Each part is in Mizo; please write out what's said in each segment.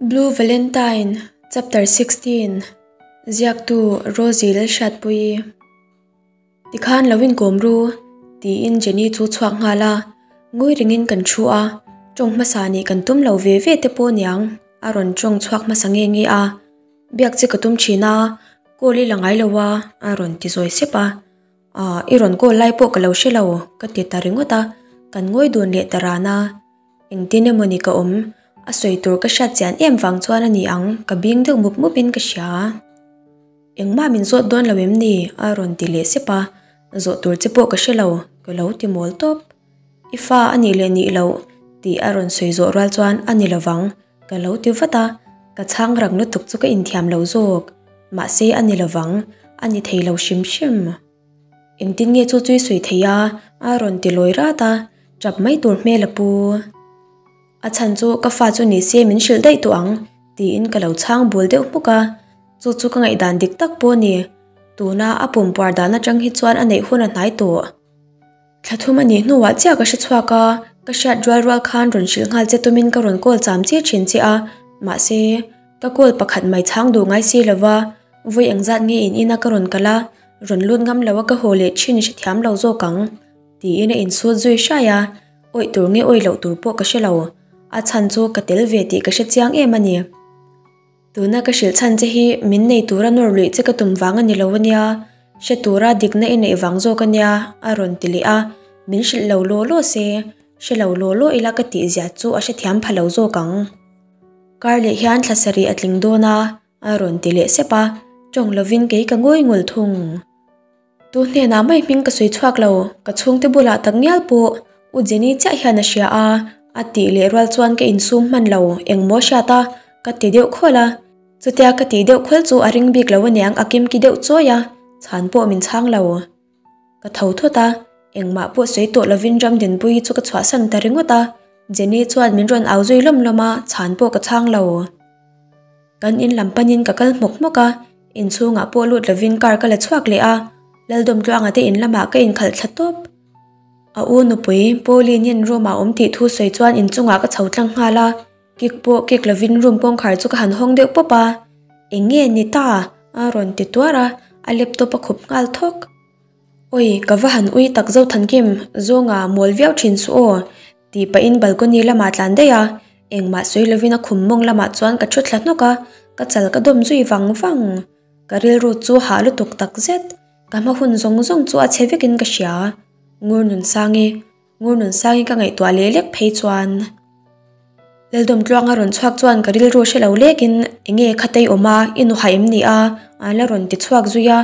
Blue Valentine Chapter 16 Ziaktu Rosie Lalhriatpuii Tikhan lo inkawm ru tiin Jenny chu chhuak nghal a, ngawi rengin kan thu a, tawng hmasa nih kan tum lo ve ve te pawh niang a rawn tawng chhuak hmasa nge nge a, biak che ka tum thin a, call i la ngai lo a a rawn ti zawi sep a. Ahh i rawn call lai pawh ka lo hre lo ka ti ta ringawt a, kan ngawi dun leh ta ran a. Engtin emaw ni ka awm, a sawi tur ka hriat chian em vang chuan a ni ang ka bing deuh mup mup in ka hria. Engmah min zawt dawn lo em ni? a rawn ti leh sep a, zawh tur che pawh ka hre lo ka lo ti mawl tawp. I fa a nih leh nih loh tih a rawn sawi zawh rual chuan a ni lovang ka lo ti vat a, ka chhang rang lutuk chu ka inthiam lo zawk. Mahse a ni lovang, a ni thei lo hrim hrim. Engtin nge chu chu i sawi thei a? a rawn ti lawi rat a, tap mai tur hmel a pu. A chhan chu ka fa chu ni se min hrilh daih tawh ang tiin ka lo chhang bul deuh hmuk a, chu chu ka ngaihdan dik tak pawh a ni. Tuna a pumpuar dan atang hi chuan a neih hun a hnai tawh. Thla thum a nih hnuah chiah ka hre chhuak a, ka hriat rual rual khan rawn hrilh nghal che tumin ka rawn call cham chi thin che a, mahse, ka call pakhat mai chhang duh ngai si lova, vawi engzat nge in ina ka rawn kal a, rawn lut ngam lo a ka haw leh thin i hrethiam lo zawk ang, tiin a insut zui hrai a, awih tur nge awih loh tur pawh ka hre lo, a chhan chu ka tel ve tih ka hre chiang em a ni. Tuna ka hrilh chhan che hi min nei tura nawr luih che ka tum vang a ni lo a nia, hre tura dikna i neih vang zawk a nia, a rawn ti leh a, min hrilh lo law law se, hre lo law law ila ka tih zia chu a hrethiam pha lo zawk ang. Kar leh hian thla sarih a tling dawn a, a rawn ti leh sep a, tawng lovin kei ka ngawi ngul thung. Tu hnenah mai hming ka sawi chhuak lo, ka chhungte bulah tak ngial pawh U Jenny chiah hian a hria a, a tih leh rual chuan ka insum hman lo, engmaw hriat a, ka ti deuh khawl a. Chutia ka tih deuh khawl chu a ring bik lo aniang a kimki deuh chawi a, chhan pawh min chhang lo. Ka tho thawt a, engmah pawh sawi tawh lovin Ramdinpuii chu ka chhuahsan ta ringawt a, Jenny chuan min rawn au zui lawm lawm a, chhan pawh ka chhang lo. Kan in lam panin ka kal hmawk hmawk a, inchhungah pawh lut lovin car ka la chhuak leh a, Laldawmtluanga te in lamah ka inkhalh thla tawp. A u nupui, Pauline-in room ah awm tih thu sawi chuan inchungah ka chho tlang nghal a, kik pawh kik lovin room kawngkhar chu ka han hawng deuh pawp a, Eng nge ni ta? a rawn ti tuar a, a laptop a khup nghal thawk. Awi, ka va han ui tak Zothankim, zawnga mawl viau thin suh aw, Tih pahin balcony lamah tlan daih a, engmah sawi lovin a khum mawng lamah chuan ka thu thla hnawk a, ka chal ka dawm zui vang vang. Ka rilru chu hah lutuk tak zet, ka hma hun zawng zawng chu a chhe vekin ka hria. Ngur Nunsangi, Ngur Nunsangi ka ngaihtuah leh lek phei chuan. Laldawmtluanga rawn chhuak chuan ka rilru hre lo lekin enge khatei awm a, i nu haih em ni a? a la rawn ti chhuak zui a.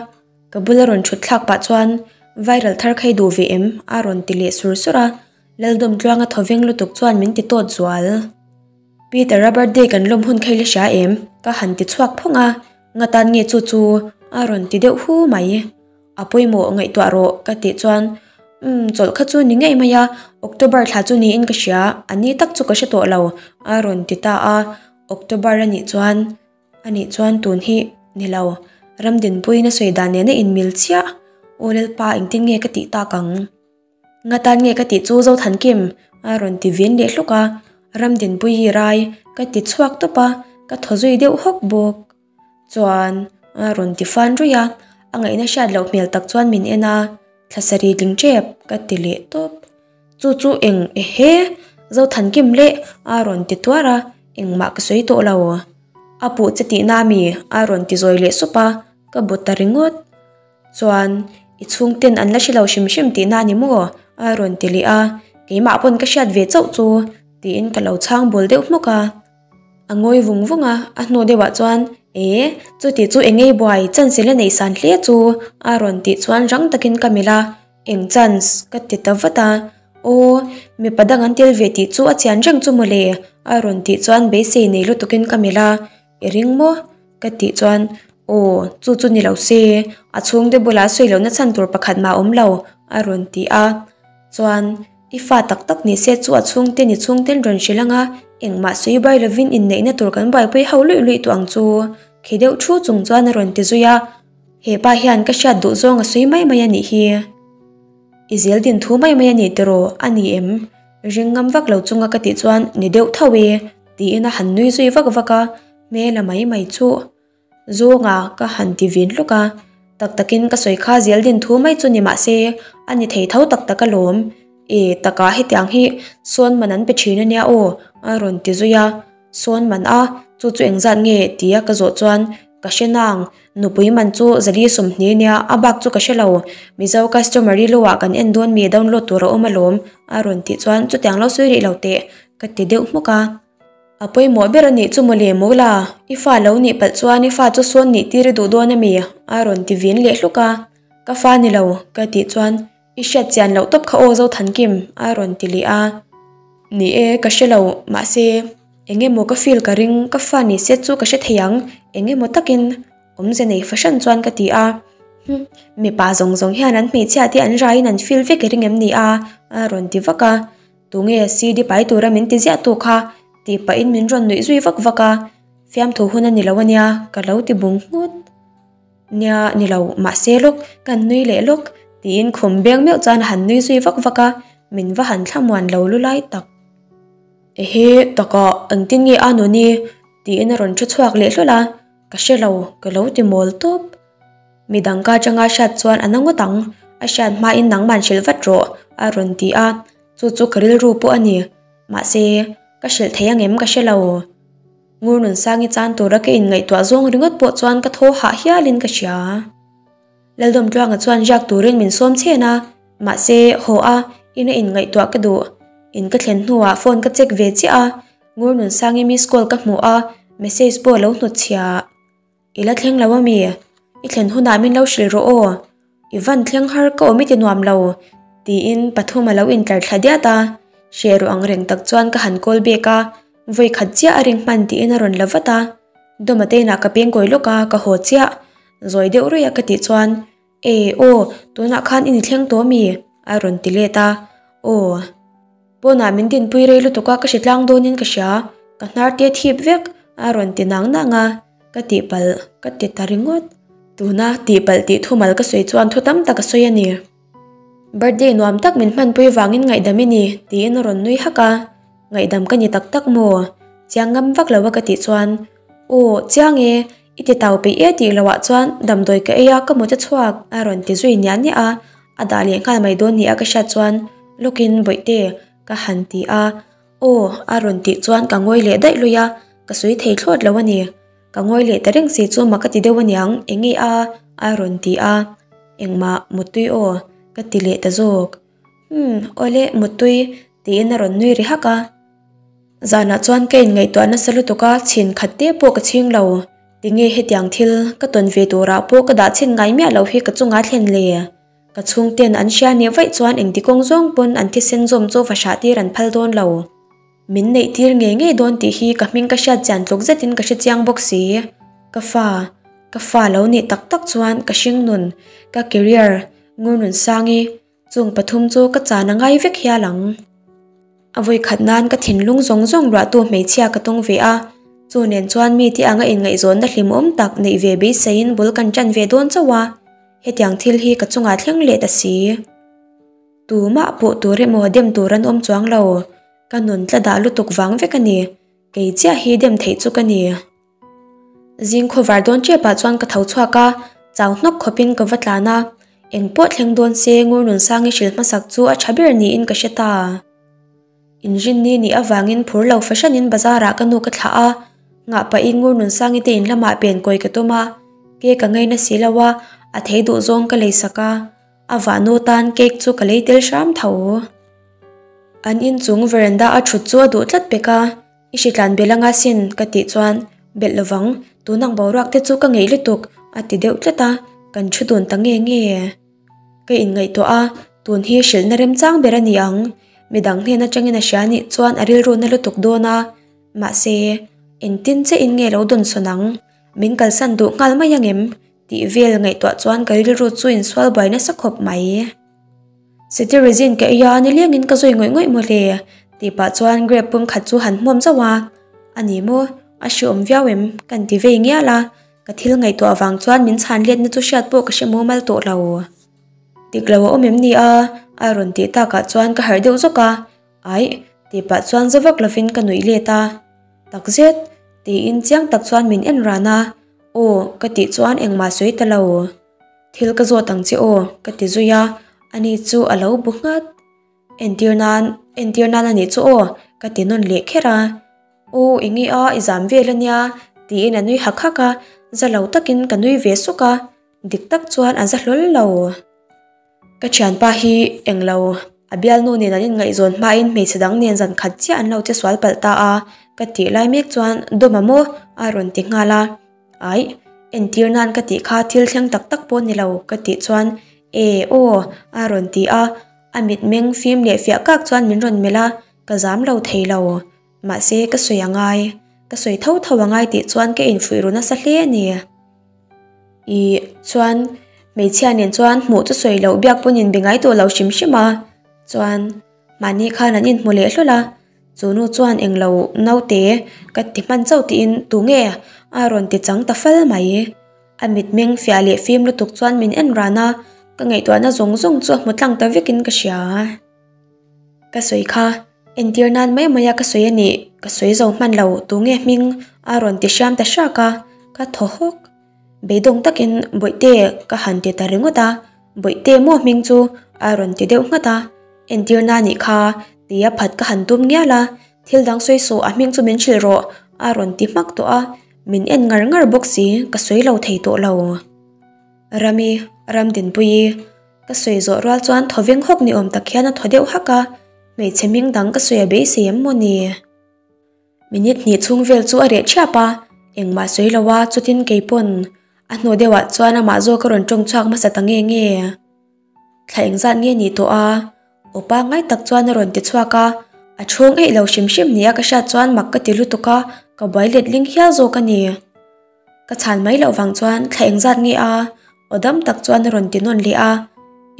Ka bula rawn thut thlak pah chuan viral thar kha i duh ve em? a rawn ti leh sur sur a. Laldawmtluanga thawveng lutuk chuan min ti tawt zual. Peter a birthday kan lawm hun kha i la hria em? Ka han ti chhuak phawng a, nga tan nge chu chu a rawn ti deuh hu mai. A pawimawh ngaihtuah rawh ka tih chuan umm chawlh kha chu ni ngei mai a, October thla chu niin ka hria, a ni tak chu ka hre tawh lo a rawn ti ta a, October a nih chuan a nih chuan tun hi ni lo, Ramdinpuiin a sawi dan nena inmil chiah, Aw Lalpa engtin nge ka tih tak ang? Nga tan nge ka tih chu Zothankim a rawn ti vin leh hluk a, Ramdinpui hi rai ka ti chhuak tawp a, ka thaw zui deuh hawk bawk. Chuan a rawn ti fan ruih a, a ngaihna hriat loh hmel tak chuan min en a, thla sarih tling tep ka ti leh tawp. Chu chu eng ehe Zothankim leh a rawn ti tuar a, engmah ka sawi tawh lo. A puh che tihna mi a rawn ti zawi leh sup a, ka bu ta ringawt. Chuan, i chhungten an la hre lo hrim hrim tihna a ni maw? a rawn ti leh a, keimah pawn ka hriat ve chauh chu tiin ka lo chhang bul deuh hmawk a. A ngawi vung vung a, a hnu deuhah chuan, E, chuti chu engei buai chance la neih san hle chu a rawn tih chuan rang takin ka melh a, Eng chance? ka ti ta vat a, Aw, mipa dang an tel ve tih chu a chian reng chu mawle a rawn tih chuan beisei nei lutukin ka melh a, I ring maw? Ka tih chuan, Aw, chu chu ni lo se, a chhungte bulah sawi lohna chhan tur pakhat mah awm lo, a rawn ti a. Chuan, I fa tak tak ni se chu a chhungte ni chhungten rawn hrilh ang a, engmah sawi bai lovin inneihna tur kan buaipui ho luih luih tawh ang chu, khi deuh thu chung chuan a rawn ti zui a. He pa hian ka hriat duh zawng a sawi mai mai a nih hi. I zel din thu mai mai a ni tiraw, a ni em? Ring ngam vak lo chunga ka tih chuan, Ni deuh tho e. Tiin a han nui zui vak vak a, hmel a mai mai chuh. Zawnga ka han ti vin hluk a, tak takin ka sawi kha zel din thu mai chu ni mah se a ni thei tho tak tak alawm. E takah hetiang hi sawn man an pe thin ania aw a rawn ti zui a, sawn man a chu chu engzat nge tia ka zawh chuan ka hre nang nupui man chu zali sawmhnih ania a bak chu ka hre lo mizo customer rilru ah kan en dawn mi download tur a awm alawm a rawn tih chuan chutiang lo sawi rih lo teh ka ti deuh hmuk a. A pawimawh ber a nih chu mawle Mawla, i fa lo nih palh chuan i fa chu sawn nih tir i duh dawn a mi? a rawn ti vin leh hluk a. Ka fa ni lo, ka tih chuan i hriat chian loh tawp kha aw Zothankim, a rawn ti leh a. Ni e, ka hre lo, mahse eng emaw ka feel ka ring, ka fa ni se chu ka hre thei ang, eng emaw takin awmze nei fahran chuan ka ti a. Hm, mipa zawng zawng hian an hmeichhia te an raiin an feel vek i ring em ni a? a rawn ti vak a. Tunge CD pai tura min ti ziah tu kha? tih pahin min rawn nuih zui vak vak a, fiamthu hun a ni lo ania ka lo ti bung nghut. Nia ni lo mahse lawk kan nui leh lawk tiin khum beng meuh chuan a han nui zui vak vak a, min va han thlamuan lo lu lai tak. Ehe takah engtin nge a nuni? tiin a rawn thu chhuak leh hlawl a, ka hre lo ka lo ti mawl tawp. Midang ka atanga hriat chuan a na ngawt ang, a hriat hmain nangman hrilh vat rawh a rawn ti a, chu chu ka rilru pawh a ni. Mahse, ka hrilh thei angem ka hre lo. Ngur Nunsangi chan tura ka inngaihtuah zawng ringawt pawh chuan ka thaw hah hialin ka hria. Laldawmtluanga chuan riak turin min sawm chhen a, mahse, haw a, ina inngaihtuah ka duh. In ka thlen hnuah phone ka check ve chiah a, Ngur Nunsangi miss call ka hmuh a, message pawh a lo hnutchhiah. I la thleng lo ami? I thlen hunah min lo hrilh rawh aw. I van thleng har ka awm i ti nuam lo, tiin pathum a lo intlar thla diat a. Hreh ruh ang reng tak chuan ka han call back a, vawi khat chiah a ring hman tiin a rawn la vat a. Dawma te inah ka peng kawi lawk a, ka haw chiah. Zawi deuh ruih a ka tih chuan, E aw, tunah khan i ni thleng tawh ami? a rawn ti let a. Aw. Pawnah min dinpui rei lutuk a ka hre tlang dawnin ka hria, ka hnar te thip vek a rawn ti nang nang a, ka tihpalh ka ti ta ringawt. Tuna tihpalh tih thumal ka sawi chuan thu tam tak a sawi a ni. Birthday nuam tak min hmanpui vangin ngaihdam i ni tiin a rawn nui hak a, ngaihdam ka ni tak tak maw? Chiang ngam vak lo a ka tih chuan, Aw chiang e, i ti tau peih e tih loh ah chuan damdawi ka ei a ka mut a chhuak a rawn ti zui niah niah a, A dah leh nghal mai dawn ni a ka hriat chuan lawkin Bawihte ka han ti a, aw a rawn tih chuan ka ngawi leh daih lui a, ka sawi thei thlawt lo a ni. Ka ngawi leh ta reng si chu mak ka ti deuh aniang enge a a rawn ti a, engmah muttui aw ka ti leh ta zawk. Umm awle muttui tiin a rawn nui ri hak a. Zanah chuan ka inngaihtuah nasa lutuk a, chhin khat te pawh ka chhing lo. Tinge hetiang thil ka tawn ve turah pawh ka dah chhin ngai miah loh hi ka chungah thlen le? Ka chhungten an hria nih vaih chuan engti kawng zawng pawn an thisen zawm chu va hrah tir an phal dawn lo. Min neih tir ngei ngei dawn tih hi ka hming ka hriat chian tluk zetin ka hre chiang bawk si. Ka fa, ka fa lo nih tak tak chuan ka hringnun, ka career, Ngurnunsangi, Chung pathum chu ka chan a ngai vek hial ang. A vawi khat nan ka thinlung zawng zawng ruahtu hmeichhia ka tawng ve a, chu nen chuan mi te anga inngaihzawnna hlimawm tak neih ve beiseiin bul kan ṭan ve dawn chauh a, hetiang thil hi ka chungah thleng leh ta si. Tumah puh tur emaw dem tur an awm chuang lo, ka nun tla dah lutuk vang vek a ni, kei chiah hi dem theih chu ka ni. Zing khawvar dawn ṭepah chuan ka tho chhuak a, chau hnawk khawpin ka va tlan a, eng pawh thleng dawn se Ngurnunsangi hrilh hmasak chu a ṭha ber niin ka hre ta. Inrinni nih avangin phur lo fahranin bazarah ka nu ka thlah a, nghah pahin Ngurnunsangi te in lamah pen kawi ka tum a, cake a ngaina si lo a, a thei duh zawng ka leisak a, a vahnu tan cake chu ka lei tel hram tho. An inchung veranda a ṭhut chu a duh tlat pek a. I hritlan belh anga sin ka tih chuan belh lovang, tun ang boruak te chu ka ngeih lutuk a ti deuh tlat a, kan thu dun ta nge nge. Ka inngaihtuah a, tun hi hrilhna remchang ber a ni ang, midang hnen atangin a hria nih chuan a rilru na lutuk dawn a, mahse engtin che in nge lo dawnsawn ang, min kalsan duh nghal mai angem tih vel ngaihtuah chuan ka rilru chu insual buai nasa khawp mai. Cetirizine ka ei a, nilengin ka zawi ngawih ngawih maw le? Tih pah chuan grape pum khat chu han hmuam zauh a. A ni maw? A hreawm viau em? Kan ti vei ngial a, ka thil ngaihtuah vang chuan min chhan letna chu hriat pawh ka hre mumal tawh lo. Dik lo a awm em ni a? A rawn tih takah chuan ka harh deuh zawk a. Aih, tih pah chuan za vak lovin ka nuih let a. Takzet? Tiin chiang tak chuan min en ran a, Aw ka tih chuan engmah sawi ta lo. Thil ka zawt ang che aw ka ti zui a, ani chu a lo bu nghat. Entir nan, entir nan a nih chu aw ka ti nawn leh kher a. Aw enge a i zam vel a nia tiin a nui hak hak a, za lo takin ka nui ve suk a, dik tak chuan a za hlawl lo. Ka thianpa hi englo a bialnu nen an inngaihzawn hmain hmeichhe dang nen zan khat chiah an lo che sual palh ta a, ka tih lai mek chuan Dawma maw a rawn ti nghal a, aih entir nan ka tih kha thil thleng tak tak pawh ni lo ka tih chuan e aw a rawn ti a, a mitmeng fim leh fiah kak chuan min rawn melh a, ka zam lo thei lo. Mahse ka sawi a ngai, ka sawi tho tho a ngai tih chuan ka infuih ru nasa hle a ni. Ih, chuan hmeichhia nen chuan hmuh chu sawi loh biak pawn inbe ngai tawh lo hrim hrim a, chuan mahni khan an inhmu leh hlawl a, chu nu chuan englo naute ka ti hman chauh tiin tunge a rawn ti chang ta fal mai. A mitmeng fiah leh fim lutuk chuan min en ran a, ka ngaihtuahna zawng zawng chu a hmu tlang ta vekin ka hria. Ka sawi kha, entir nan mai mai a ka sawi a nih, ka sawi zo hman lo, tunge hming a rawn ti hriam ta hrak a, ka thaw hawk. Beidawng takin Bawihte ka han ti ta ringawt a, Bawihte maw hming chu a rawn ti deuh nghat a, entir nan nih kha tia phat ka han tum ngial a, thil dang sawi suh a hming chu min hrilh rawh a rawn ti hmak tawh a, min en ngar ngar bawk si, ka sawi lo thei tawh lo. Rami, Ramdinpuii. Ka sawi zawh rual chuan thaw veng hawk ni awm tak hian a thaw deuh hak a, hmeichhe hming dang ka sawi a beisei em maw ni? Minute hnih chhung vel chu a reh ṭhiap a, engmah sawi lo a, chutin kei pawn a hnu deuhah chuan amah zawk a rawn ṭawng chhuak hmasa ta nge nge. Thla engzat nge nih tawh a? Aw pangngai tak chuan a rawn ti chhuak a, a chhung eih lo hrim hrim nia ka hriat chuan mak ka ti lutuk a, ka buai let ling hial zawk a ni. Ka chhan mai loh vang chuan thla engzat nge a? Aw dam tak chuan a rawn ti nawn leh a,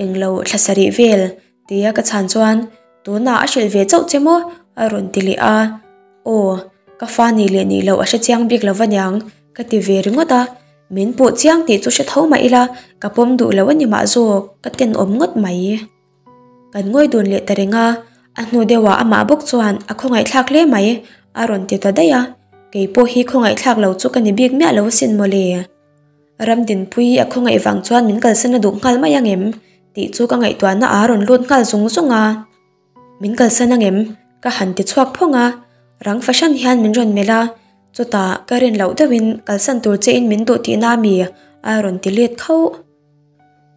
Englo thla sarih vel tia ka chhan chuan tunah a hrilh ve chauh che maw? a rawn ti leh a, Aw, ka fa nih leh nih loh a hre chiang bik lo va niang ka ti ve ringawt a, min puh chiang tih chu hre tho mah ila ka pawm duh lo a ni mah zawk, ka tenawm ngawt mai. Kan ngawi dun leh ta reng a, a hnu deuhah amah bawk chuan a khawngaihthlak hle mai a rawn ti ta daih a, kei pawh hi khawngaihthlak lo chu ka ni bik miah lo asin mawle. Ramdinpuii a khawngaih vang chuan min kalsan a duh nghal mai angem tih chu ka ngaihtuahna a rawn lut nghal zung zung a. Min kalsan angem? Ka han ti chhuak phawng a, rang fahran hian min rawn melh a, chutah ka rin loh deuhin kalsan tur che in min duh tihna ami a rawn ti let khauh.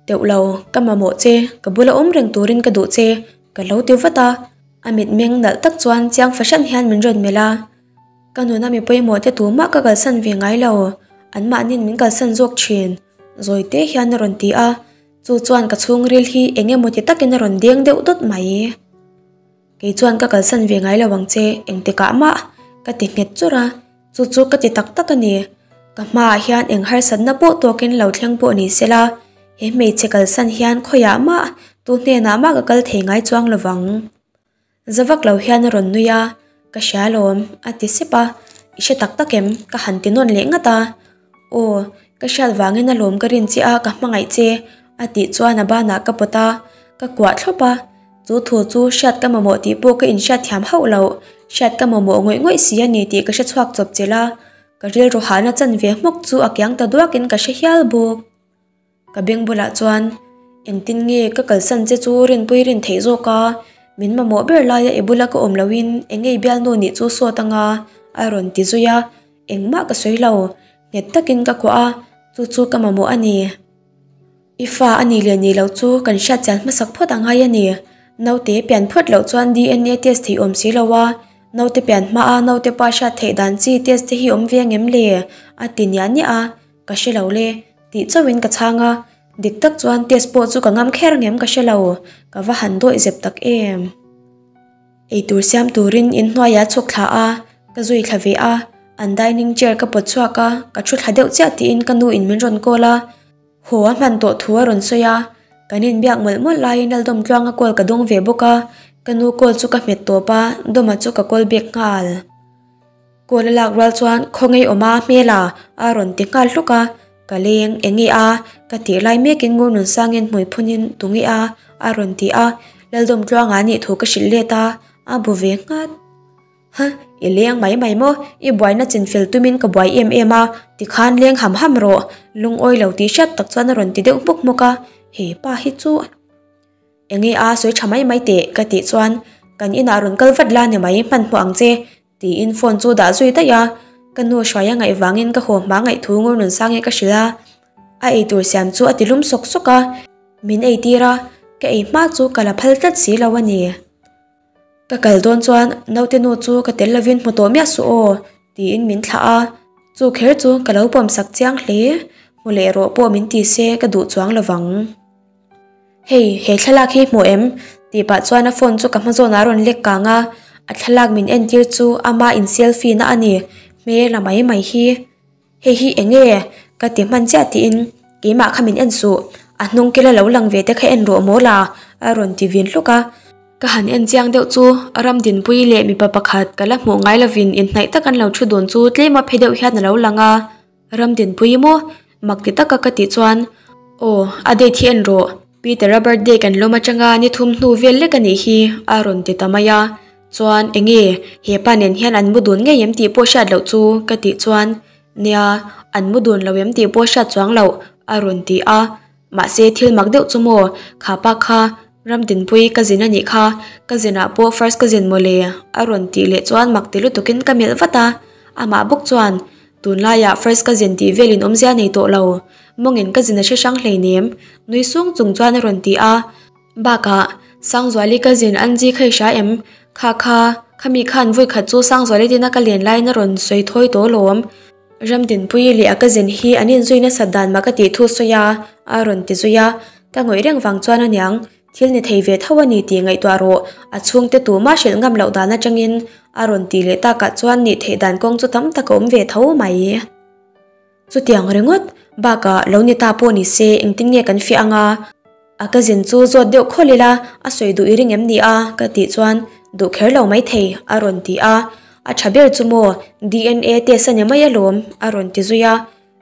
Teuh lo, ka mamawh che, ka bula awm reng turin ka duh che, ka lo ti vat a, a mitmeng nalh tak chuan chiang fahran hian min rawn melh a. Ka nuna mi pawimawh te tumah ka kalsan ve ngai lo, anmahniin min kalsan zawk thin, zawi te hian a rawn ti a, chu chuan ka chhungril hi eng emaw ti takin a rawn deng deuh dawt mai. Kei chuan ka kalsan ve ngai lo ang che, engtikah mah ka ti nghet chur a, chu chu ka ti tak tak a ni. Ka hmaah hian eng harsatna pawh tawkin lo thleng pawh ni sela, he hmeichhe kalsan hian khawiah mah, tu hnenah mah ka kal thei ngai chuang lo vang. Za vak lo hian a rawn nui a, Ka hria alawm, a ti sep a, I hre tak tak em? Ka han ti nawn leh ngat a. Aw, ka hriat vangin alawm ka rin che a, ka hmangaih che, a tih chuan a banah ka pawt a, ka kuah thlawp a. Chu thu chu hriat ka mamawh tih pawh ka inhriat thiam hauh loh, hriat ka mamawh ngawih ngawih si a ni tih ka hre chhuak chawp chel a, ka rilru hahna chanve hmawk chu a kiang ta duakin ka hre hial bawk. Ka beng bulah chuan, Engtin nge ka kalsan che chu rinpui rin theih zawk a, min mamawh ber laia i bula ka awm lohin eng ngei bialnu nih chu sawt anga a rawn ti zui a, engmah ka sawi lo, nghet takin ka kuah a, chu chu ka mamawh a ni. I fa a nih leh nih loh chu kan hriat chian hmasak phawt a ngai a ni, naute pian phawt loh chuan DNA test theih awm si lo a, naute pian hmaa naute pa hriat theih dan chi test te hi awm ve angem le? a ti niah niah a. Ka hre lo le, tih chauhin ka chhang a, dik tak chuan test pawh chu ka ngam kher ngem ka hre lo, ka va han dawih zep tak em. Eitur siam turin inhnuaiah chhuk thla a, ka zui thla ve a, an dining chair ka pawt chhuak a, ka thu thla deuh chiah tiin ka nu in min rawn call a, haw a hman tawh thu a rawn sawi a, kan inbiak mawlh mawlh laiin Laldawm Tluanga call ka dawng ve bawk a, ka nu call chu ka hmet tawp a, Dawma chu ka call back nghal. Kawl a lak rual chuan khawngaih awm a hmel a a rawn ti nghal hluk a, ka leng eng nge a ka tih lai mekin ngur nun sangin hmui phunin tu nge a a rawn ti a, Laldawm Tluanga nih thu ka hrilh let a, a bu ve nghat. Huh, i leng mai mai maw? I buaina chinfel tumin ka buai em em a, tikhan leng ham ham rawh, lungawi lo tih hriat tak chuan a rawn ti deuh hmuk hmuk a, he pa hi chu enge a sawi tha mai mai teh ka tih chuan kan inah rawn kal vat la ni mai hmanhmawh ang che tiin phone chu dah zui daih a, ka nu hruai a ngaih vangin ka haw hma ngaihthu ngur nun sang e ka hrilh a, a eitur siam chu a ti lum sawk sawk a, min eitir a, ka ei hma chu ka la phal tlat si lo a ni. Ka kal dawn chuan naute nu chu ka tel lovin hmu tawh miah suh aw tiin min thlah a, chu kher chu ka lo pawmsak chiang hle, hmu leh rawh pawh min ti se ka duh chuang lovang. Hei, he thlalak hi hmu em? tih pah chuan a phone chu ka hma zawnah a rawn lek kang a, a thlalak min entir chu ama in selfie na a ni, hmel a mai mai hi. Hei hi eng nge? Ka ti hman chiah tiin keimah kha min en suh, a hnung kela lo lang ve te kha en rawh maw la a rawn ti vin hluk a. Ka han en chiang deuh chu Ramdinpui leh mipa pakhat ka la hmuh ngai lovin inhnaih tak an lo thu dun chu tlema phe deuh hian a lo lang a. Ramdinpui maw? Mak ti taka ka tih chuan Aw, a date hi en rawh, Peter-a birthday kan lawm atanga ni thum hnu vel lek a nih hi a rawn ti ta mai a. Chuan enge he pa nen hian an mu dun ngei em tih pawh hriat loh chu ka tih chuan nia an mu dun lo em tih pawh hriat chuang loh a rawn ti a mahse thil mak deuh chu maw kha pa kha Ramdinpui cousin a nih kha cousin ah pawh first cousin mawle a rawn tih leh chuan mak ti lutuk in ka melh vat a amah bawk chuan tunlaiah first cousin tih velin awmzia nei tawh lo mawngin cousin a hre hrang hleinem nui sung chung chuan a rawn ti a. Bakah, Sangzuali cousin Angie kha i hria em? Kha kha, khami khan vui khat chu Sangzuali tina ka len laiin a rawn sawi thawi tawh alawm. Ramdinpuii leh a cousin hi an inzui nasat dan mah ka tih thu sawi a, a rawn ti zui a. Ka ngawih reng vang chuan aniang, thil ni thei ve tho a ni tih ngaihtuah rawh, a chhungte tumah hrilh ngam loh dan atangin a rawn tih leh takah chuan nih theih dan kawng chu tam tak a awm ve tho mai. Chutiang ringawt bakah lo ni ta pawh ni se engtin nge kan fiah anga? A cousin chu zawt deuh khawlh ila a sawi duh i ring em ni a? ka tih chuan duh kher lo maithei a rawn ti a, a tha ber chu maw DNA test a ni mai alawm a rawn ti zui a,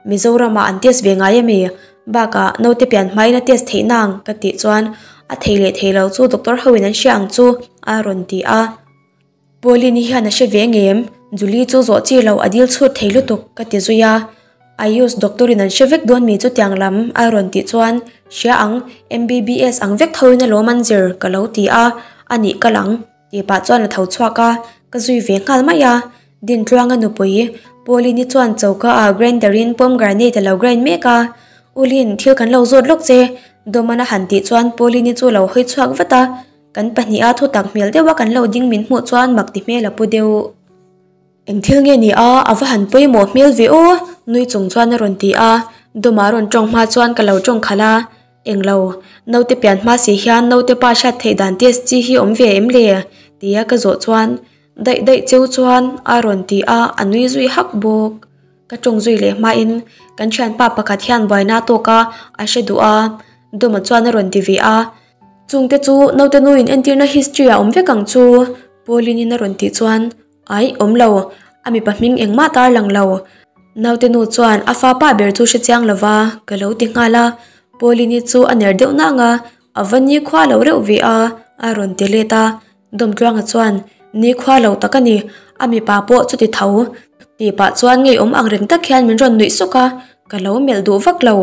Mizoramah an test ve ngai ami? Bakah naute pian hmain a test theih nang ka tih chuan a thei leh thei lo chu doctor ho in an hria ang chu a rawn ti a. Pauline hian a hre ve ngem? Julie chu zawh chi lo a dil chhut thei lutuk ka ti zui a. Ayush doctor in an hre vek dawn mi chutiang lam a rawn tih chuan hria ang MBBS ang vek tho in alawm an zir ka lo ti a, a nih kal ang tih pah chuan a tho chhuak a, ka zui ve nghal mai a. Dintluanga nupui Pauline chuan choka ah grinder in pomegranate a lo grind mek a, Ulin thil kan lo zawt lawk che Dawman a han tih chuan Pauline chu a lo hawi chhuak vat a. Kan pahniha thutak hmel deuha kan lo ding min hmuh chuan mak ti hmel a pu deuh. Eng thil nge ni a, a va han pawimawh hmel ve aw, nui chung chuan a rawn ti a, Dawma rawn tawng hma chuan ka lo tawng khalh a, Englo, naute pian hma si hian naute pa hriat theih dan test chi hi awm ve em le? tia ka zawh chuan daih daih cheu chuan a rawn ti a, a nui zui hak bawk. Ka tawng zui leh hmain kan thianpa pakhat hian buaina a tawk a, a hre duh a, Dawma chuan a rawn ti ve a. Chungte chu naute nuin entirna history ah awm vek ang chu Pauline-in a rawn tih chuan Aih, awm lo, a mipa hming engmah tar lang lo. Naute nu chuan a fa pa ber chu hre chiang lova ka lo ti nghal a, Pauline-i chu a ner deuh nang a, a va nikhua lo reuh ve a, a rawn ti let a. Dawmtluanga chuan Nikhua lo tak a ni, a mipa pawh chuti tho tih pah chuan ngeiawm ang reng tak hian min rawn nuih suk a, ka lo melh duh vak lo.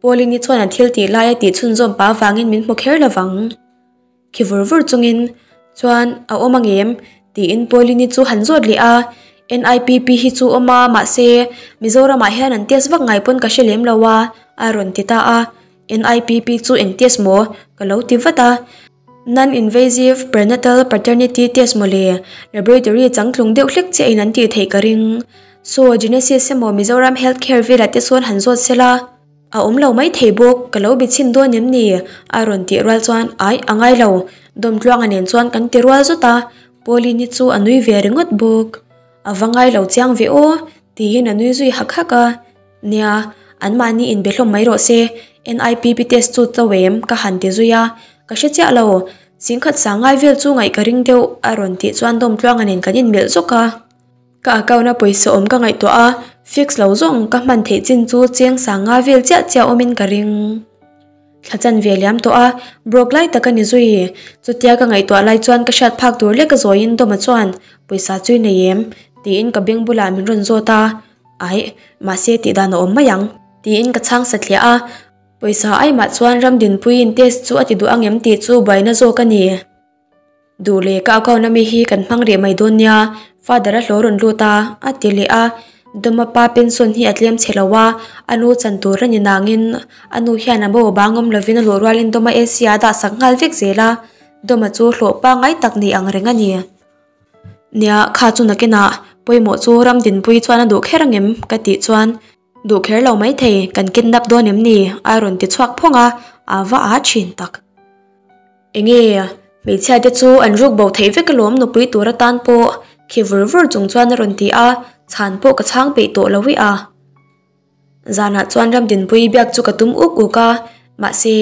Pauline-i chuan a thil tih lai a tih chhunzawm pah avangin min hmu kher lo vang. Khi vur vur chungin chuan a awm angem? tiin Pauline-i chu han zawt leh a, NIPP hi chu awm a, mahse Mizoramah hian an test vak ngai pawn ka hre lem lo a, a rawn ti ta a, NIPP chu eng test maw? ka lo ti vat a. Non-invasive prenatal paternity test mawle, laboratory changtlung deuh hlek chiah in an tih theih ka ring. Saw, Genesis emaw Mizoram Health Care velah te sawn han zawt sela, a awm lo mai thei bawk, ka lo bi chhin dawn em ni? A rawn tih rual chuan, Aih, a ngai lo, Dawmtluanga nen chuan kan ti rual zawt a, Pauline-i chu a nui ve ringawt bawk. A va ngai lo chiang ve aw, tiin a nui zui hak hak a. Nia, anmahni inbe hlawm mai rawh se, NIPP test chu to em? Ka han ti zui a, ka hre chiah lo, singkhat sangai vel chu ngaih ka ring deuh a rawn tih chuan Dawmtluanga nen kan inmelh zawk a. Ka account a pawisa awm ka ngaihtuah a, fix lo zawng ka hman theih chin chu cheng sanga vel chiah chiah awmin ka ring. Thla chanve a liam tawh a, broke lai tak a ni zui. Chutia ka ngaihtuah lai chuan ka hriat phak tur lek a zawiin Dawma chuan, Pawisa chu i nei em? tiin ka beng bulah min rawn zawt a, Aih, mahse tih dan a awm mai ang. Tiin ka chhang satliah a, Pawisa aimah chuan Ramdinpuiin test chu a ti duh ang em tih chu buaina zawk a ni. Duh leh ka account ami hi kan hmang rih mai dawn nia, father a hlawh rawn lut a, a ti leh a. Dawma pa pension hi a tlem chhe lo a, a nu chan tur a ni nangin a nu hian a bo bang awm lovin a luh rualin Dawma AC a dah sak nghal vek zel a, Dawma chu hlawh pangngai tak ni ang reng a ni. Nia, kha chu nakinah pawimawh chu Ramdinpuii chuan a duh kher angem? ka tih chuan Duh kher lo maithei, kan kidnap dawn em ni? a rawn ti chhuak phawng a, a va aa thin tak. Enge, hmeichhia te chu an ruk bo theih vek alawm nupui tur atan pawh khi vur vur chung chuan a rawn ti a, chhan pawh ka chhang peih tawh lo i a. Zanah chuan Ramdinpuii biak chu ka tum uk uk a, mahse,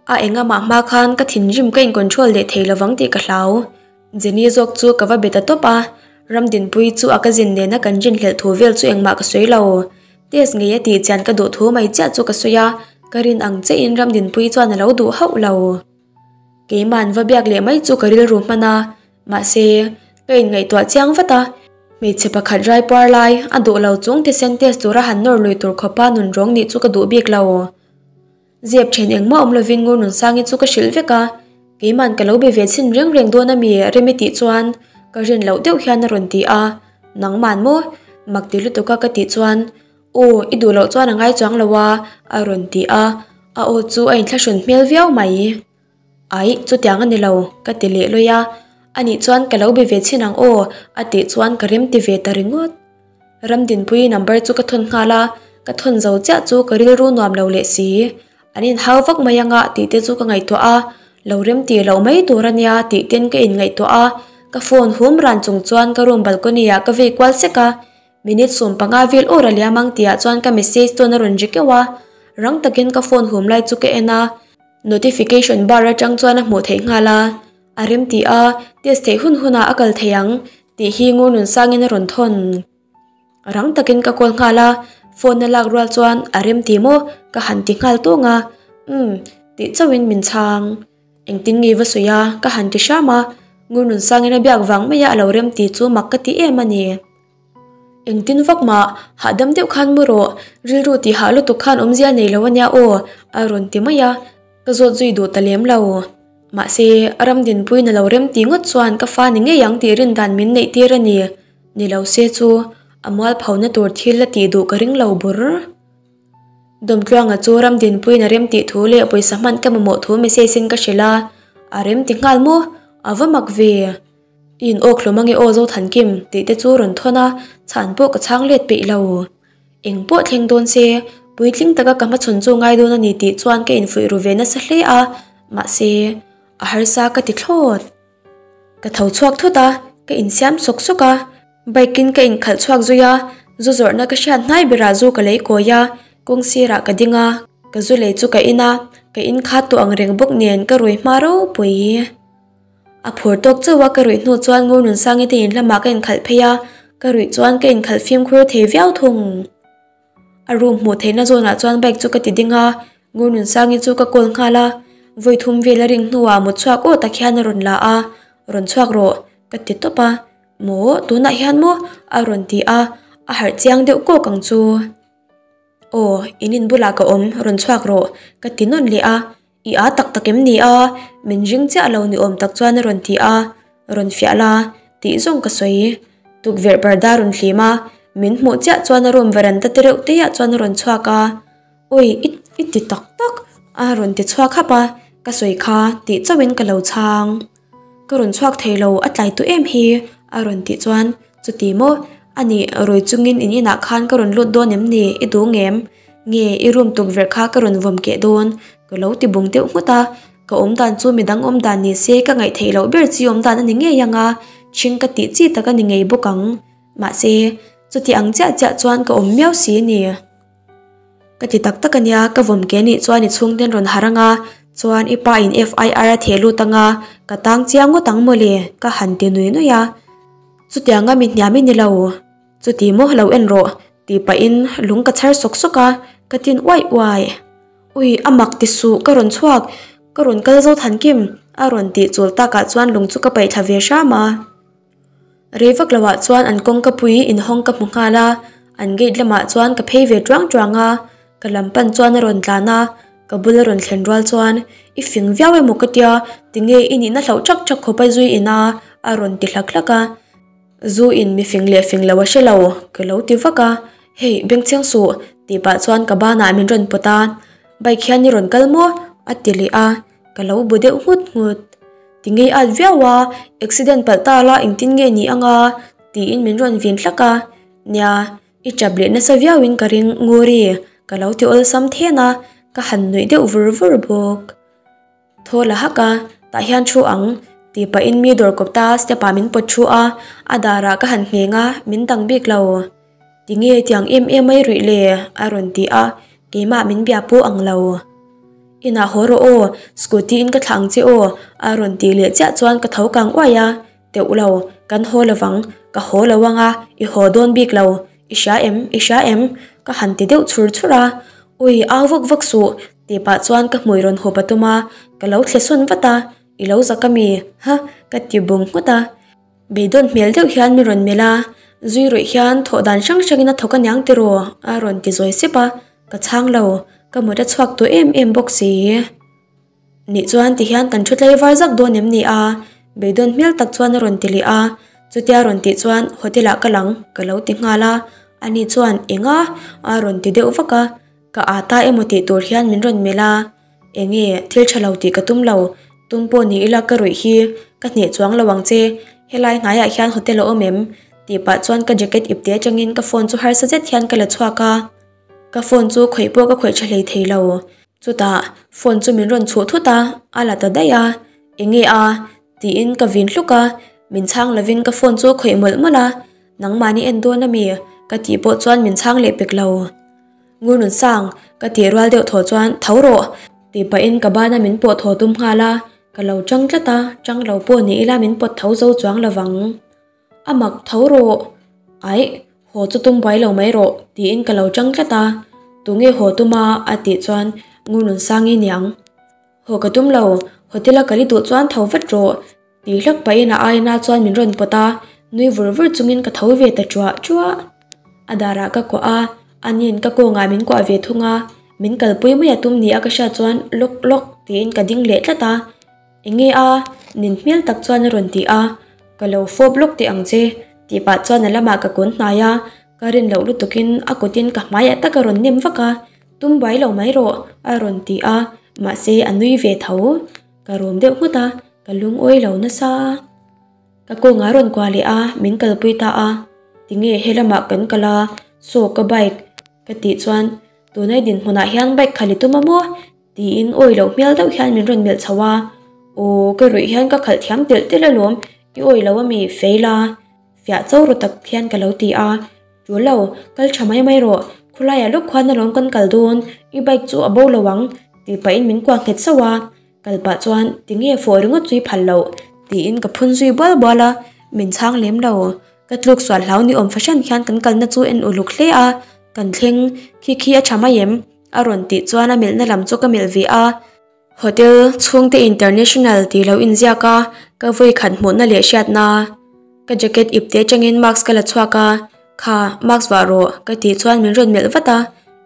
a engamah hma khan ka thinrim ka in control leh thei lovang tih ka hlau. Jenny zawk chu ka va be ta tawp a, Ramdinpuii chu a ka zin nena kan rinhlelh thu vel chu engmah ka sawi lo. Test ngei a tih chian ka duh thu mai chiah chu ka sawi a, ka rin ang chiahin Ramdinpuii chuan a lo duh hauh lo. Keima'n va biak leh mai chu ka rilru hman a, mahse, ka inngaihtuah chiang vat a, hmeichhe pakhat rai puar lai a duh lo chung thisen test tura han nawr lui tur khawpa nunrawng nih chu ka duh bik lo. Zep then engmah awm lovin Ngurnunsangi chu ka hrilh vek a, keima'n ka lo be ve chhin reng reng dawn a mi Remi tih chuan ka rin loh deuh hian a rawn ti a, Nangma'n maw? Mak ti lutuk a ka tih chuan Aw, i duh loh chuan a ngai chuang lo a a rawn ti a, a aw chu a inthlahrun hmel viau mai. Aih, chutiang a ni lo, ka ti leh lawih a, anih chuan ka lo be ve chhin ang aw a tih chuan ka rem ti ve ta ringawt. Ramdinpuii number chu ka thawn nghal a, ka thawn zo chiah chu ka rilru nuam lo leh si. An inhau vak mai anga tih te chu ka ngaihtuah a, lo rem tih loh mai tur a nia tih ten ka inngaihtuah a, ka phone hum ran chung chuan ka room balcony ah ka vei kual sek a, minute 15 vel awr a liam ang tihah chuan ka message chuan a rawn ri keuh a, rang takin ka phone hum lai chu ka en a, notification bar atang chuan a hmuh theih nghal a. A rem tih a, test theih hun hunah a kal thei ang tih hi Ngurnun sangin a rawn thawn. Rang takin ka call nghal a, phone a lak rual chuan a rem ti maw ka han ti nghal tawng a, umm tih chauhin min chhang. Engtin nge va sawi a ka han ti hram a, Ngurnun sangin a biak vang maia a lo rem tih chu mak ka ti em a ni. Engtin vak mah, hahdam deuh khan mu rawh, rilru tih hah lutuk khan awmzia nei lo ania aw a rawn ti mai a, ka zawt zui duh ta lem lo. Mahse, Ramdinpuiin a lo rem ti ngawt chuan ka fa ni ngei ang tih rin dan min neih tir a ni. Ni lo se chu, a mualphona tur thil la tih duh ka ring lo bur. Dawmtluanga chu Ramdinpuiin a rem tih thu leh pawisa hman ka mamawh thu message in ka hrilh a, a rem ti nghal maw? A va mak ve. I in awk hlawm ange aw Zothankim tih te chu rawn thawn a, chhan pawh ka chhang let peih lo. Eng pawh thleng dawn se, puitling taka ka hmachhawn chu ngai dawn a ni tih chuan ka infuih ru ve nasa hle a, mahse, a harsa ka ti thlawt. Ka tho chhuak thut a, ka insiam sawk sawk a, bike in ka inkhalh chhuak zui a, zu zawrhna ka hriat hnai berah zu ka lei kawi a, kawng sirah ka ding a, ka zu lei chu ka in a, ka in khat tawh ang reng bawk nen ka rui hma ropui. A phur tawk chauh a ka ruih hnu chuan Ngurnunsangi te in lamah ka inkhalh phei a, ka ruih chuan ka inkhalh fimkhur thei viau thung. A room hmuh theihna zawnah chuan bike chu ka ti ding a, Ngurnunsangi chu ka call nghal a, vawi thum vel a ring hnuah mut chhuak aw tak hian a rawn la a, Rawn chhuak rawh, ka ti tawp a, Maw, tunah hian maw? a rawn ti a, a harh chiang deuh kawk ang chu. Aw, in in bulah ka awm, rawn chhuak rawh, ka ti nawn leh a, I â tak tak em ni a? Min ring chiah lo ni awm tak chuan a rawn ti a, rawn fiah la tih zawng ka sawi. Tukverh parda rawn hlim a, min hmuh chiah chuan a room veranda te reuh te ah chuan a rawn chhuak a, Awi i i ti tak tak a rawn ti chhuak hap a, ka sawi kha tih chauhin ka lo chhang. Ka rawn chhuak thei lo a tlai tawh em hi a rawn tih chuan chuti maw a nih rawi chungin in inah khan ka rawn lut dawn em ni i duh ngem? Nge i room tukverh kha ka rawn vawm keh dawn? Ka lo ti bung deuh nghut a, ka awm dan chu midang awm dan ni se ka ngaih theih loh ber chi awm dan a ni ngei ang a, ṭhing ka tih chi tak a ni ngei bawk ang. Mahse, chuti ang chiah chiah chuan ka awm miau si a ni. Ka ti tak tak a nia, ka vawm keh nih chuan i chhungten rawn harh ang a, chuan i pa in FIR a theh lut ang a, ka tang chiang ngawt ang mawle, ka han ti nui nui a. Chutianga mi hniam i ni lo. Chuti maw lo en rawh, tih pahin lung ka chhar sawk sawk a, ka tin uaih uaih. Ui, a mak ti suh, ka rawn chhuak, ka rawn kal zo Thankim, a rawn tih chul takah chuan lung chu ka paih thla ve hram a. Rei vak loah chuan an kawngka pui inhawng ka hmu nghal a, an gate lamah chuan ka phei ve tuang tuang a, ka lam pan chuan a rawn tlan a, ka bul a rawn thlen rual chuan i fing viau emaw ka tia, tinge i nihna hlauh thak thak khawp a zui ina a rawn ti hlak hlak a, zu in mi fing leh fing lo a hre lo ka lo ti vak a, hei bengchheng suh tih pah chuan ka banah min rawn pawt a, bike hian i rawn kal maw a ti leh a. Ka lo bu deuh nghut nghut. Ti ngei at viau a, accident palh ta la engtin nge ni anga? Tiin min rawn vin hlak a. Nia, i tap leh nasa viauin ka ring Nguri, ka lo ti awlsam then a, ka han nuih deuh vur vur bawk. Thaw la hak a, tah hian thu ang, tih pahin mi dawr kawp ta step ah min pawt thu a, a darah ka han ngheng a, min dang bik lo. Ti nge tiang em em mai ruih le? A rawn ti a, keimah min bia pawh ang lo. Inah haw rawh aw, scooty in ka thlah ang che aw, a rawn tih leh chiah chuan ka tho kang uai a, teuh lo, kan haw lovang, ka haw lo anga, i haw dawn bik lo, i hria em, i hria em? Ka han ti deuh chhur chhur a, ui au vak vak suh, tih pah chuan ka hmui rawn hup a tum a, ka lo thle sawn vat a, i lo zak ami, ha, ka ti bung nghut a. Beidawn hmel deuh hian min rawn melh a, zui rawih hian thawh dan hrang hrangin a thawk aniang tiraw a rawn ti zawi sep a, ka chhang lo, ka mut a chhuak tawh em em bawk si. Nih chuan ti hian kan thu tlaivar zak dawn em ni a? Beidawn hmel tak chuan a rawn ti leh a, chutia rawn tih chuan hotel ah ka lang ka lo ti nghal a, ani chuan enga a rawn ti deuh vak a, ka â ta emaw tih tur hian min rawn melh a. Enge, thil tha lo tih ka tum lo, tum pawh ni ila ka ruih hi, ka hneh chuang lo ang che, helai hnaiah hian hotel a awm em? Tih pah chuan ka jacket ipte atangin ka phone chu harsa zet hian ka la chhuak a, ka phone chu khawih pawh ka khawih tha hlei thei lo. Chutah phone chu min rawn chhuh thut a, a la ta daih a, enge a? Tiin ka vin hluk a, min chhang lovin ka phone chu khawih mawlh mawlh a, nangmahni en dawn ami? Ka tih pawh chuan min chhang leh pek lo. Ngur Nunsang, ka tih rual deuh thaw chuan tho rawh tih pahin ka bana min pawh thaw tum nghal a, ka lo chang tlat a, chang lo pawh ni ila min pawt tho zo chuang lovang. A mak tho rawh, aih, haw chu tum buai lo mai rawh tiin ka lo chang tlat a, tunge haw tum a a tih chuan Ngur Nunsangi niang. Haw ka tum lo, hotel a kal i duh chuan tho vat rawh tih hlak pahin a aina chuan min rawn pawt a, nui vur vur chungin ka tho ve ta chuah chuah. A darah ka kuah a, aniin ka kawngah min kuah ve thung a, min kalpui mai a tum ni a ka hriat chuan lawk lawk tiin ka ding leh tlat a, Enge a? Nin hmel tak chuan a rawn ti a, Ka lo fawp lawk teh ang che tih pah chuan a lamah ka kun hnai a, ka rin loh lutukin a kutin ka hmaiah tak a rawn nem vak a, Tum buai lo mai rawh a rawn ti a, mahse a nui ve tho. Ka rum deuh nghut a, ka lungawi lo nasa. Ka kawng a rawn kuah leh a, min kalpui ta a, Tinge he lamah kan kal a, saw ka bike ka tih chuan tunai dinhmunah hian bike khalh i tum a maw? Tiin awi loh hmel deuh hian min rawn melh chho a, Aw ka ruih hian ka khalh thiam telh telh alawm, i awi lo ami fail a? Fiah cho ru tak hian ka lo ti a, Tul lo, kal tha mai mai rawh, khawlaiah lawk khuan alawm kan kal dawn, i bike chu a bo lo ang, tih pahin min kuah nghet sauh a, kal pah chuan tinge fawh ringawt chu i phal loh, tiin ka phun zui bual bual a, min chhang lem lo, ka tluk sual hlau ni awm fahran hian kan kalna chu en uluk hle a, kan thleng, khi khi a tha mai em? A rawn tih chuan a melhna lam chu ka melh ve a. Hotel chhungte international tih lo inziak a, ka vawi khat hmuhna leh hriatna. Ka jacket ipte atangin mask ka la chhuak a, Kha, mask vah rawh ka tih chuan min rawn melh vat a,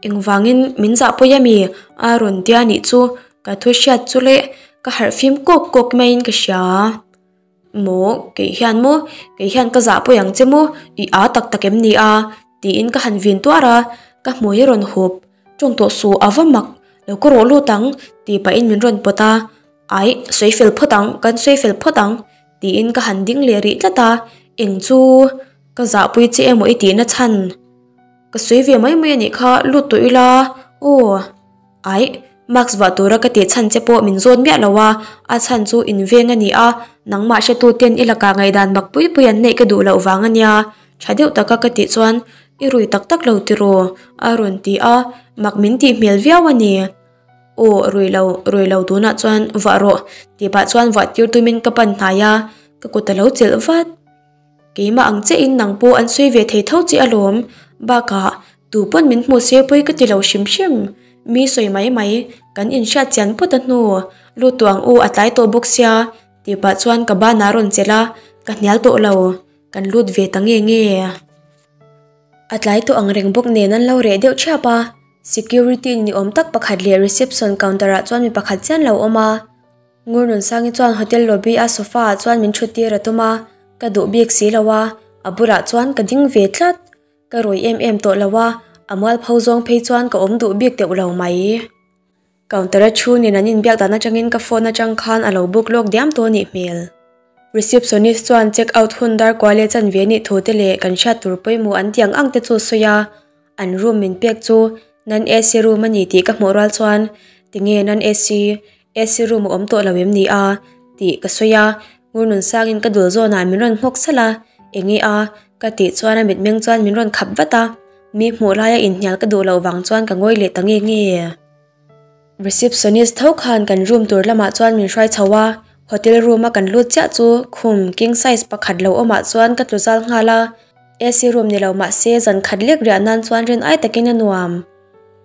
Engvangin min zahpui ami? A rawn tia nih chu ka thu hriat chu leh ka harh fim kawk kawk maiin ka hria. Maw, kei hian maw, kei hian ka zah pawi ang che maw, i â tak tak em ni a? tiin ka han vin tuar a, ka hmui a rawn hup. Tawng tawh suh, a va mak, lo ka rawh lut ang, tih pahin min rawn pawt a. Aih, sawi fel phawt ang, kan sawi fel phawt ang, tiin ka han ding leh rih tlat a, eng chu ka zahpui che emaw i tihna chhan? Ka sawi ve mai mai a nih kha, lut tawh ila, aw. Aih, mask vah tura ka tih chhan che pawh min zawt miah lo a, a chhan chu inveng a ni a, nangmah hretu ten i lakah ngaihdan mak pui pui an neih ka duh loh vang a nia, tha deuh taka ka tih chuan i rui tak tak lo tiraw? a rawn ti a, mak min tih hmel viau a ni. Aw, rui lo, rui lo tunah chuan vah rawh tih pah chuan vah tir tumin ka pan hnai a, ka kut a lo chelh vat. Keimah ang chiahin nang pawh an sawi ve thei tho che alawm, bakah tu pawn min hmuh se pawi ka ti lo hrim hrim. Mi sawi mai mai, kan inhriat chian phawt a hnu, lut tawh ang u a tlai tawh bawk sia tih pah chuan ka banah a rawn chelh a, ka hnial tawh lo, kan lut ve ta nge nge. A tlai tawh ang reng bawk nen an lo reh deuh thiap a, security ni awm tak pakhat leh reception counter ah chuan mi pakhat chian lo awm a. Ngurnunsangi chuan hotel lobby a sofa ah chuan min thut tir a tum a, ka duh bik si lo a, a bulah chuan ka ding ve tlat. Ka rawi em em tawh lo a, a mualpho zawng phei chuan ka awm duh bik teuh lo mai. Counter a thu nen an inbiak dan atangin ka phone atang khan a lo book lawk diam tawh anih hmel. Receptionist chuan check out hun dar kual leh chanve anih thu te leh kan hriat tur pawimawh an tih ang ang te chu sawi a, an room min pek chu nan AC room a ni tih ka hmuh rual chuan tinge nan AC AC room a awm tawh lo em ni a? tih ka sawi a, Ngurnunsangin ka dul zawnah min rawn nghawk salh a, enge a? ka tih chuan a mitmeng chuan min rawn khap vat a, mi hmuh laia inhnial ka duh loh vang chuan ka ngawi leh ta nge nge. Receptionist tho khan kan room tur lamah chuan min hruai chho a, hotel room a kan lut chiah chu khum king size pakhat lo awmah chuan ka tlu zal nghal a, AC room ni lo mah se zan khat lek riah nan chuan rin ai takin a nuam.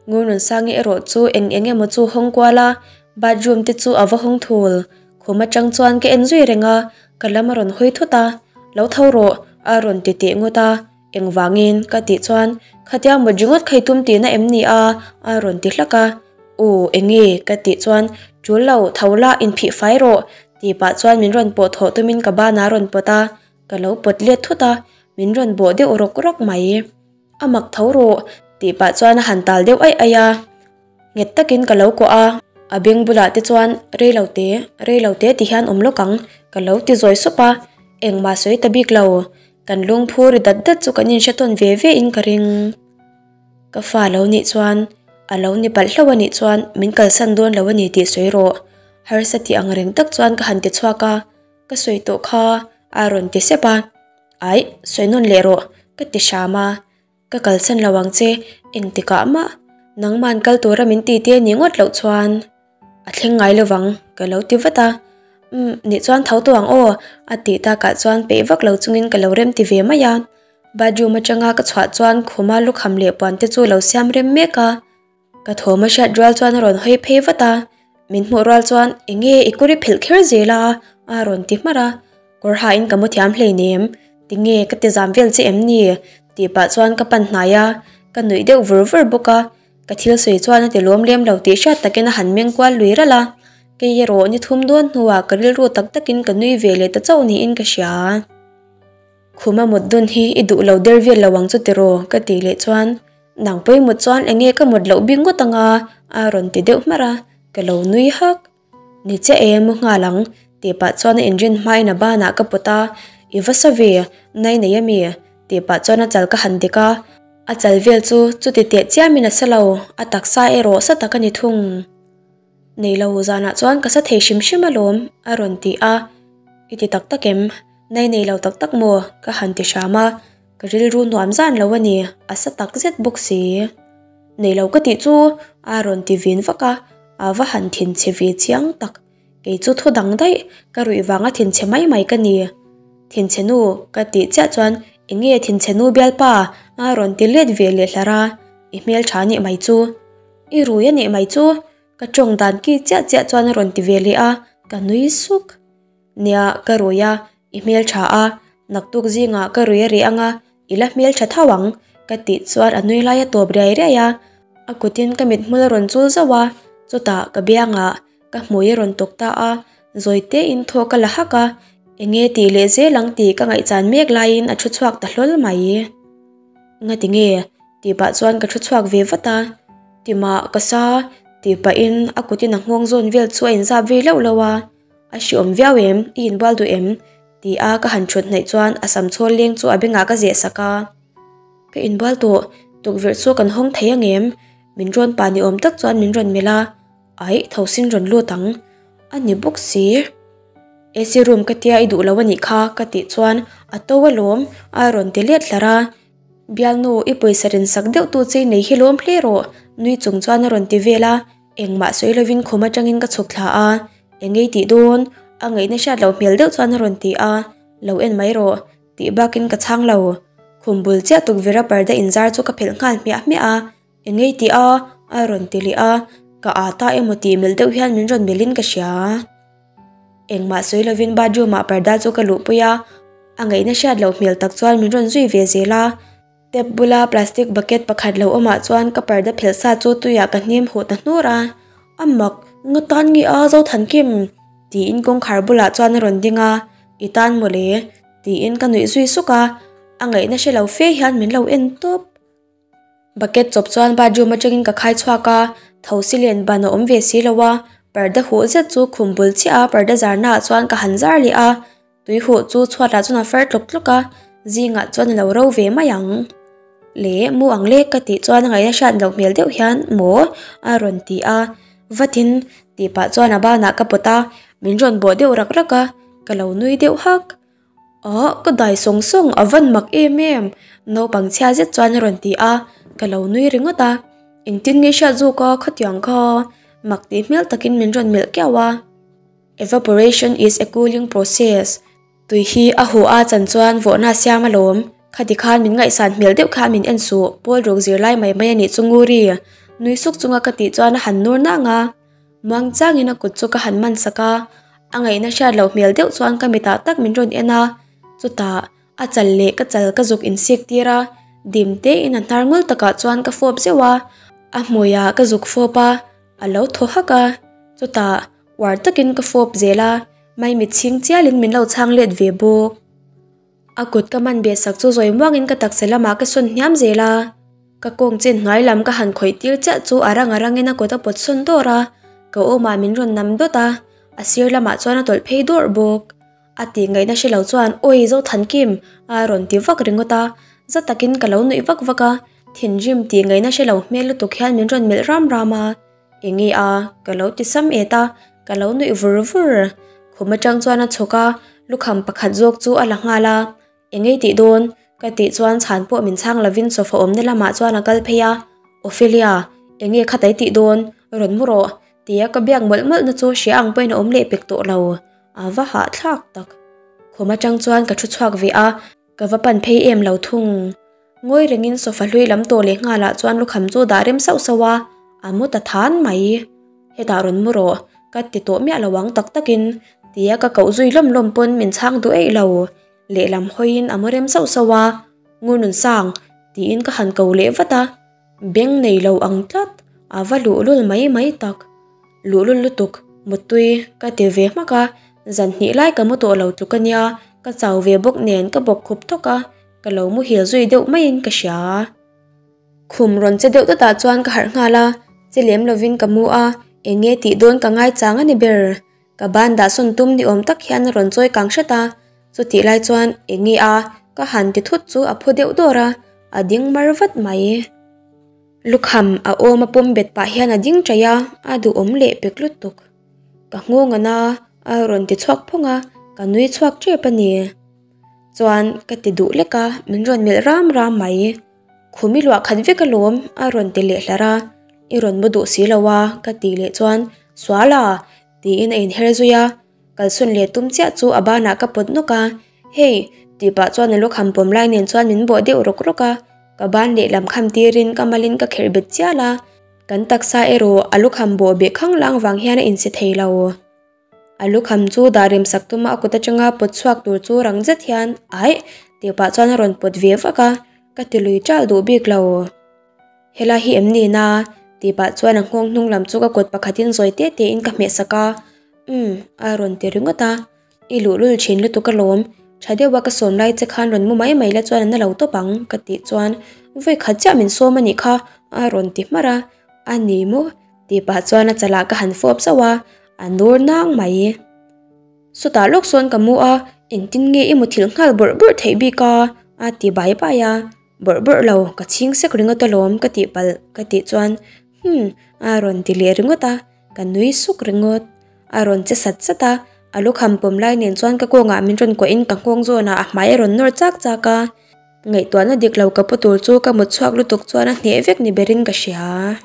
Ngurnunsangi erawh chu eng eng emaw chu hawng kual a, bathroom te chu a va hawng thul. Khum atang chuan ka en zui reng a, ka lam a rawn hawi thut a, Lo tho rawh, a rawn ti teh ngawt a, Engvangin? ka tih chuan, Khatia mut ringawt kha i tum tihna em ni a? a rawn ti hlak a, Aw, enge? ka tih chuan, Tul lo, tho la, inphih fai rawh, tih pah chuan min rawn pawh thawh tumin ka banah a rawn pawt a, ka lo pawt let thut a, min rawn bawh deuh rawk rawk mai. A mak tho rawh, tih pah chuan a han tal deuh aih aih a. Nghet takin ka lo kuah a, a beng bulah te chuan rei lo te, rei lo te ti hian awm lawk ang, ka lo ti zawi sup a, engmah sawi ta bik lo. Kan lungphu ri dat dat chu kan inhre tawn ve ve in ka ring. Ka fa lo nih chuan, a lo ni palh hlauh a nih chuan min kalsan dawn lo a ni tih sawi rawh. Harsa tih ang reng tak chuan ka han ti chhuak a, ka sawi tawh kha a rawn ti sep a. Aih, sawi nawn leh rawh, ka ti hram a. Ka kalsan lo ang che, engtikah mah nangman kal tura min ti te ni ngawt loh chuan a thleng ngai lovang ka lo ti vat a. Umm, nih chuan tho tawh ang aw, a tih takah chuan peih vak lo chungin ka lo rem ti ve mai a. Bathroom atanga ka chhuah chuan khuma lukham leh puan te chu lo siam rem mek a. Ka thawm a hriat rual chuan a rawn hawi phei vat a, min hmuh rual chuan eng nge i kawr i phelh kher zel a? a rawn ti hmarh a, kawr hain ka mu thiam hleinem, tinge ka ti zam vel che em ni? tih pah chuan ka pan hnai a, ka nuih deuh vur vur bawk a, ka thil sawi chuan a ti lawm lem lo tih hriat takin a han meng kual lui ralh a, kei erawh ni thum dawn hnuah ka rilru tak takin ka nui ve leh ta chauh niin ka hria. Khuma mut dun hi i duh lo der vel lo ang chu tiraw? ka tih leh chuan Nang pawimawh chuan eng nge ka mut loh bik ngawt anga? a rawn ti deuh hmarh a, ka lo nui hak. Ni chiah e, mu nghal ang, tih pah chuan a inrin hmain a banah ka pawt a, I va sa ve, nai nei ami? tih pah chuan a chal ka han dik a, a chal vel chu chuti teh chiamin a sa lo, a taksa erawh sa tak a ni thung. Nei lo, zanah chuan ka sa thei hrim hrim alawm, a rawn ti a, I ti tak tak em? Nai nei lo tak tak maw? ka han ti hram a. Ka rilru nuam zan lo a ni, a sa tak zet bawk si. Nei lo ka tih chu a rawn ti vin vak a, a va han thinchhe ve chiang tak. Kei chu thu dang daih, ka ruih vanga thinchhe mai mai ka ni. Thinchhe nu ka tih chiah chuan eng nge thinchhe nu bialpa a rawn ti let ve leh hlar a, i hmeltha nih mai chu. I rui a nih mai chu, ka tawng dan ki chiah chiah chuan a rawn ti ve leh a, ka nui suk. Nia, ka rui a, i hmeltha a, naktuk zingah ka rui a reh anga, i la hmeltha tho ang, ka tih chuan a nui lai a tawp riai riai a, a kutin ka mithmul a rawn chul zauh a, chutah ka biangah ka hmui a rawn tawk ta a, zawi tein thaw ka la hak a, enge tih leh zel ang tih ka ngaihchan mek laiin a thu chhuak ta hlawl mai. Ngati nge? tih pah chuan ka thu chhuak ve vat a, Timah ka sa tih pahin a kutin a nghawng zawn vel chu a inzap ve lauh lauh a. A hriawm viau em? I inbual duh em? Ti a ka han thut hnaih chuan a sam chhawl leng chu a bengah ka zeh sak a. Ka inbual tawh, tukverh chu kan hawng thei ang em? Min rawn pa ni awm tak chuan min rawn melh a, aih tho sin rawn lut ang. A ni bawk si. AC room ka tia i duh lo a nih kha ka tih chuan a to alawm a rawn ti let hlar a. Bialnu i pawisa rin sak deuh tu che i nei hi lawm hle rawh nui chung chuan a rawn ti vel a. Engmah sawi lovin khum atangin ka chhuk thla a, eng ngei tih dawn? A ngaihna hriat loh hmel deuh chuan a rawn ti a, Lo en mai rawh, tih bakin ka chhang lo. Khum bul chiah tukverh a parda inzar chu ka phelh nghal hmiah hmiah a, Eng ngei tih a? A rawn ti leh a, ka â ta emaw tih melh deuh hian min rawn melhin ka hria. Engmah sawi lovin bathroom ah parda chu ka luhpui a, a ngaihna hriat loh hmel tak chuan min rawn zui ve zel a. Tap bula plastic bucket pakhat lo awmah chuan ka parda phelh sa chu tuiah ka hnim huh ta hnur a, a mak nga tan nge a Zothankim? Tiin kawngkhar bulah chuan a rawn ding a, I tan mawle tiin ka nuih zui suk a, a ngaihna hre lo fe hian min lo en tawp. Bucket chawp chuan bathroom atangin ka khai chhuak a, thosi len ban a awm ve si lo a, parda huh zet chu khum bul chiah a parda zarna ah chuan ka han zar leh a, tui huh chu chhuat ah chuan a far tlawk tlawk a, zingah chuan a lo ro ve mai ang. Le mu ang lek ka tih chuan a ngaihna hriat loh hmel deuh hian maw a rawn ti a, vatin tih pah chuan a banah ka pawt a, min rawn bawh deuh rak rak a, ka lo nui deuh hak. Ahh ka dai sawng sawng a van mak em em naupang chhia zet chuan a rawn ti a, ka lo nui ringawt a, engtin nge hriat zawk a khatiang kha mak tih hmel takin min rawn melh kiau a. Evaporation is a cooling process tui hi a huh a chan chuan vawhna a siam alawm, khati khan min ngaihsan hmel deuh kha min en suh pawl ruk zirlai mai mai a nih chu Nguri nui suk chunga ka tih chuan a han nur nang a. Muang changin a kut chu ka han man sak a, a ngaihna hriat loh hmel deuh chuan ka mitah tak min rawn en a, chutah a chal leh ka chal ka zuk insik tir a, dim tein a hnar ngul takah chuan ka fawp zeuh a, a hmuiah ka zuk fawp a, a lo thaw hak a, chutah uar takin ka fawp zel a, maimit chhing chialin min lo chhang let ve bawk. A kut ka man beh sak chu zawi muangin ka taksa lamah ka sawn hniam zel a, ka kawng chin hnuai lam ka han khawih tir chiah chu a rang a rangin a kut a pawt sawn dawr a, ka awmah min rawn nam dawt a, a sir lamah chuan a tawlh phei dawrh bawk. A tih ngaihna hre lo chuan Awi Zothankim! a rawn ti vak ringawt a, za takin ka lo nuih vak vak a, thinrim tih ngaihna hre lo hmel lutuk hian min rawn melh ram ram a. Enge a? Ka lo ti sam et a, ka lo nuih vur vur. Khum atang chuan a chhawk a, lukham pakhat zawk chu a la nghal a. Engei tih dawn? Ka tih chuan chhan pawh min chhang lovin sofa awmna lamah chuan a kal phei a. Ophelia, enge kha tai tih dawn? Rawn mu rawh. Tia ka biak mawlh mawlhna chu hria ang pawhin a awm leh pek tawh lo. A va hahthlak tak. Khum atang chuan ka thu chhuak ve a, ka va pan phei em lo thung. Ngawi rengin sofa hlui lam tawh leh nghalah chuan lukham chu dah rem sauh sauh a, a mu ta than mai. Hetah rawn mu rawh, ka ti tawh miah lo ang tak takin, tia ka koh zui lawm lawm pawn min chhang duh eih lo. Lehlam hawiin a mu rem sauh sauh a, Ngununsang, tiin ka han ko leh vat a. Beng nei lo ang tlat, a va luhlul mai mai tak. Luhlul lutuk, muttui ka ti ve hmak a, zan hnih lai ka mu tawh lo tluk a nia, ka chau ve bawk nen ka bawk khup thawk a, ka lo muhil zui deuh maiin ka hria. Khum rawn che deuh dawtah chuan ka harh nghal a, che lem lovin ka mu a, eng nge tih dawn ka ngai chang a ni ber. Ka ban dah sawn tum ni awm tak hian a rawn chawi kang hret a, chutih lai chuan eng nge a ka han ti thut chu a phu deuh dawr a, a ding mar vat mai. Lukham a awm a pawm bet pah hian a ding chaih a, a duhawm leh pek lutuk. Ka nghawng a na a rawn ti chhuak phawng a, ka nui chhuak tep a ni. Chuan ka ti duh lek a, min rawn melh ram ram mai. Khum i luah khat vek alawm a rawn ti leh hlar a, i rawn mu duh si lo a ka tih leh chuan Sual a! Tiin a inher zui a, kalsawn leh tum chiah chu a banah ka pawt nawk a, Hey! Tih pah chuan a lukham pawm lai nen chuan min bawh deuh rawk rawk a, ka ban lehlam kham tirin ka malin ka kherh bet chial a, kan taksa erawh a lukham bawh beh khang lang vang hian a insi thei lo. A lukham chu dah rem sak tuma a kut atanga pawt chhuak tur chu rang zet hian Aih! Tih pah chuan a rawn pawt ve vak a, ka ti lui ṭal duh bik lo. Helai hi em ni na? Tih pah chuan a nghawng hnung lam chu ka kut pakhatin zawi te tein ka hmeh sak a, Umm, a rawn ti ringawt a. I luhlul thin lutuk alawm, tha deuha ka sawm lai che khan rawn mu mai mai la chuan a na lo tawp ang, ka tih chuan vawi khat chiah min sawm a nih kha, a rawn ti hmarh a. A ni maw? Tih pah chuan a chalah ka han fawp zauh a, a nur nang mai. Sawtah lawk sawn ka mu a, engtin nge i muthilh nghal bawrh bawrh theih bik a? A ti bai bai a. Bawrh bawrh lo, ka chhing sek ringawt alawm ka tih palh ka tih chuan hmm a rawn ti leh ringawt a, ka nui suk ringawt. A rawn che sat sat a, a lukham pawm lai nen chuan ka kawngah min rawn kuahin ka nghawng zawnah a hmai a rawn nawr chak chak a. Ngaihtuahna dik lo ka pu tur chu ka mut chhuak lutuk chuan a hneh vek ni berin ka hria.